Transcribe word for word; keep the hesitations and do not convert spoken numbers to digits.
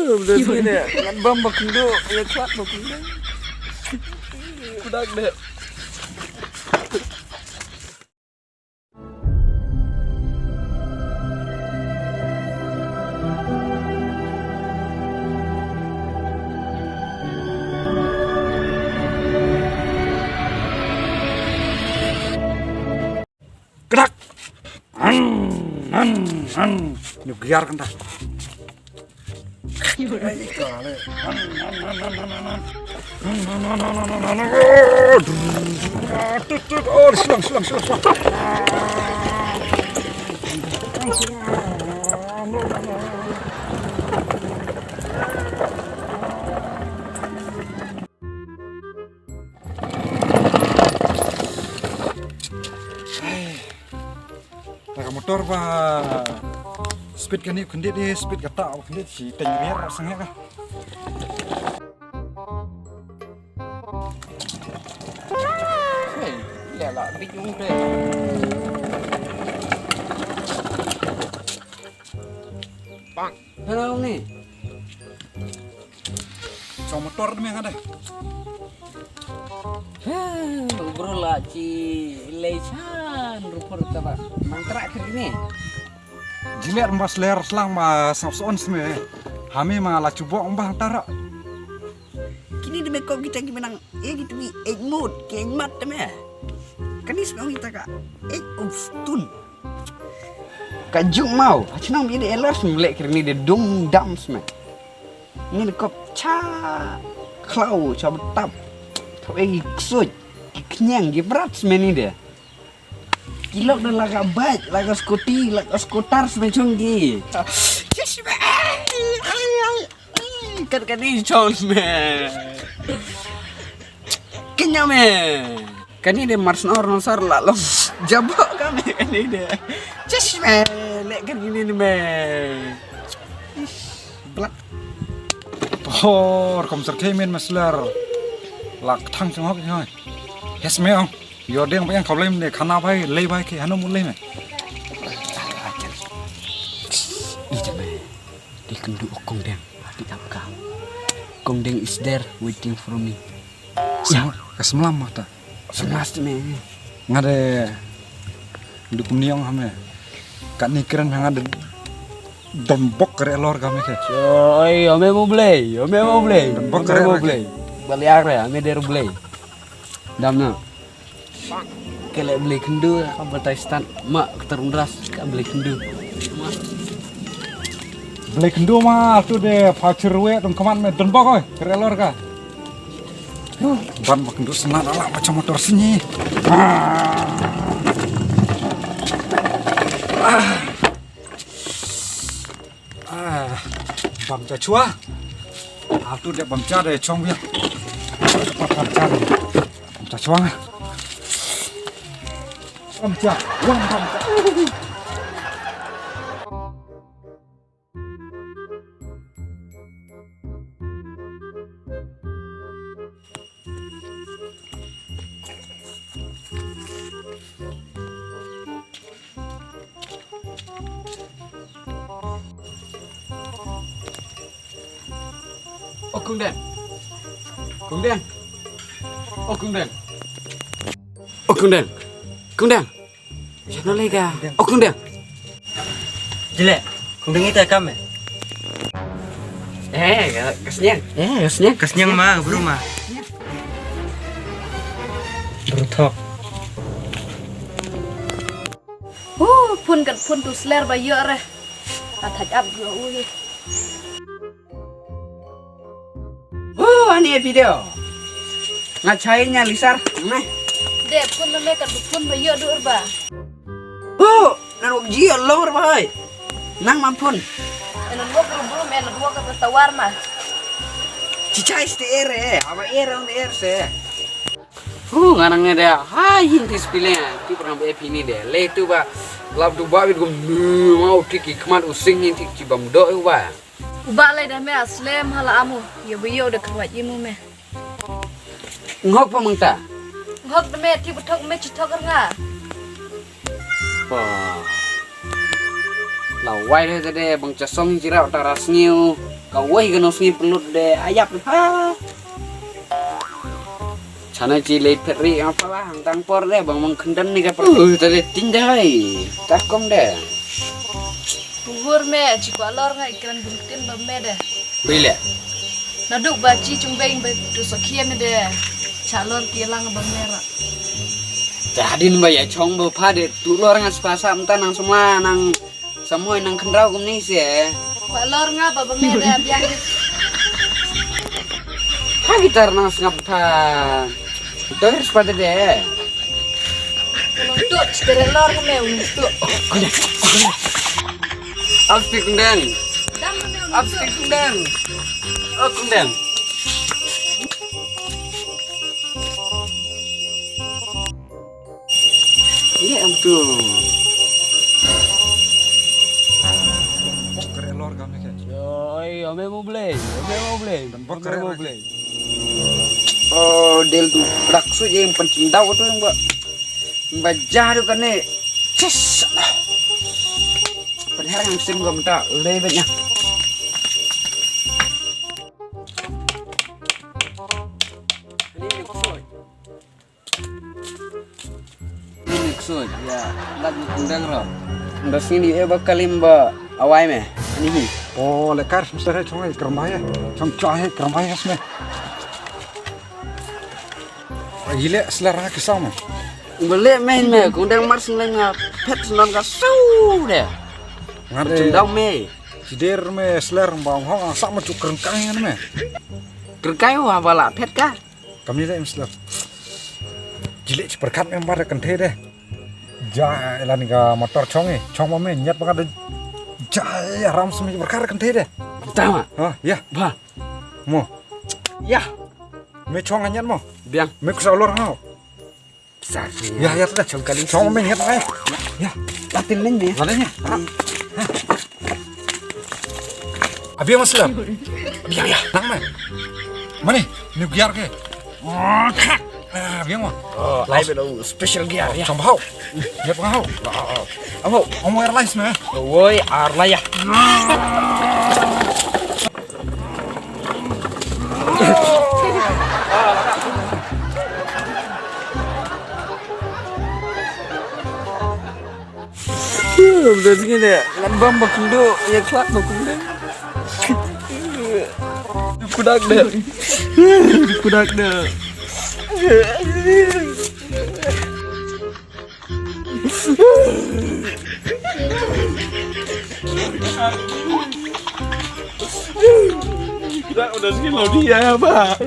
Udah sini deh. Ngan bam bakendo, ya kuat bakendo. Kudak deh. Kedak. An, an, an. Nukliar kan dah. Oh, silang, silang, silang, silang. Ai. Ka motor ba speed kane khyndiat, eh, speed kata khyndiat shi teng riar sangeh ka. Hey, ya la bit yung de. Bang. Hello ni. Chong motor de me nga de. Heh, u bro la chi lei chan rukur ta ba. Mang trak kri ni. Jilet mbas ler slang ma sngap son sme. Hami ma la chubok mbah tara. Kini de me kop kita ki menang. Eh, gitu mi. Eh, mut. Ki eh, mat de me. Kani sme kita ka. Eh, ustun. Ka juk mau, ha chnong bi de elar sum lek kri ni de dum dam sum. Ni de kop cha khlaw cha btap. Thaw ei ksuj, ki khñiang, ki brat sum ni de. Ki lok de la ka bike, la ka scooty, la ka scooter sum chung ki. Yes, me. Ai, ai, ai. Kat kani chon me. Kenya me. Kani de mars nor no sar la long. Jabo ka me kani de. Just me. Le kani ni me. Ish, blat. Por kom sar ke men masler. Lak thang chong hok ni. Yes me ong. Yo deng ba yang kau lem de khana bai lei bai ke hanu mun lei me. Ija me. Di kendu okong deng. Hati apka. Kong deng is there waiting for me. Ka semlam mata. Semlas tu me. Nga de du kumniong hame. Kat ni keren nga de don bok kere lor kame ke. Oi, ame mo blei, ame mo blei. Don bok kere mo blei. Baliar ya, ame der blei. Dam na. Kele blei kendu ka batai stan ma keterundras ka blei kendu. Blei kendu ma tu de pachirwe tong keman me don bok oi kere lor ka. Ban bak ndu sna ala macam motor sini. Ah. Ah. Ah. Bam cha chua. Atu de bam cha de chong bia. Bam cha de. Bam cha chua. Bam cha. Wan bam cha. O Kong Deng. Kong Deng. O Kong Deng. O Kong Deng. Kong Deng. Shano lei ka? O Kong Deng. Jile, Kong Deng ita kam eh. Eh, ka, ka sniang. Eh, ka sniang. Ka sniang ma, bro ma. Bro thok. Oh, phun kat phun tu sler ba yo re. Athaj ap bro ui. Oh, ani e video. Nga chai nya lisar. Nai. De phun me ka phun ba yo dur ba. Oh, nan wak ji long ba hai. Nang mam phun. Nan wak ru brum nan wak ka tawar ma. Chichai ste ere, aba ere on ere se. Hu nganang ne da ha yin ti spile ti pram e pini de le tu ba lap tu ba bit gum nu mau ti ki khmat u sing yin ti ki bam do u ba. U ba le da me aslem hala amu ye bu yo de khwat yi mu me. Ngok pa mangta. Ngok de me ti bu thok me chi thok nga. Pa. La wai de de bang cha song ji rau ta ras ngiu. Kawei ka nongsngi pynlut de ayap ha. Chana chi lei phet ri apa lah hang tang por de bang mong kenden ni ka per. Uh, tadi tinjai. Takom de. Puhur me chi kwah lor nga ikran bulletin ba me de. Bile. Naduk ba chi chung beng ba tu sokhia me de. Cha lor ki lang ba me ra. Tadin ba ya chong ba pha de tu lor nga spasa mta nang semua nang Samoi nang khynraw kumne se. Ba lor nga ba ba me da biang. Ha gitar nang sngap tha. Doir spada de. Nang tu stere lor nga me un tu. Kunde, kunde. Ap stik kundang. Dang nga me un Ap tu. Stik kundang. Oh kundang. Ye am tu. Kere lor kam ne ke. Oi, ame mo blei, ame mo blei. Dan bok kere mo blei. Oh, del tu rak su je yang pencim dau tu yang ba. Ba jaru kane. Cis. Penher yang sim gom ta, le banyak. Ini ni kusoi. Ni ksut, ya, lak ni kundang ro. Nda sini e ba kalim ba awai me. Ani hi. Oh, le kar sumsare chong ai kramai. Chong chai kramai as me. Ile slar ha kisam. Bele me me kundang mar sumleng nga pet sunan ka su de. Ngare. Chundang me. Sider me slar ba hong sa ma chuk krengkai ngan me. Krengkai wa bala pet ka. Kamni le msla. Jileh chi perkat me bar kan the de. Ja elan ka motor chong e. Chong ma me nyat ba ka de. Ja ram sum chi perkat kan the de. Tama. Ha, ya. Ba. Mo. Ya. Me chong nyat mo. Biang. Me kusa lor hao. Sa. Ya, ya, ta. Chong kali. Chong ma me nyat ai. Ya. Latin ning ni. Latin ya. Abi masla. Biang ya. Nang me. Mane? New gear ke. Ah, biang ma. Oh, lai belo special gear ya. Chong bhau. Ya bhau. Amo, amo airlines me. Woi, arla ya. Udah sini deh, lambang bakung do, ya kelak bakung deh. Kudak deh. Kudak deh. Kudak udah sini lo dia, Pak.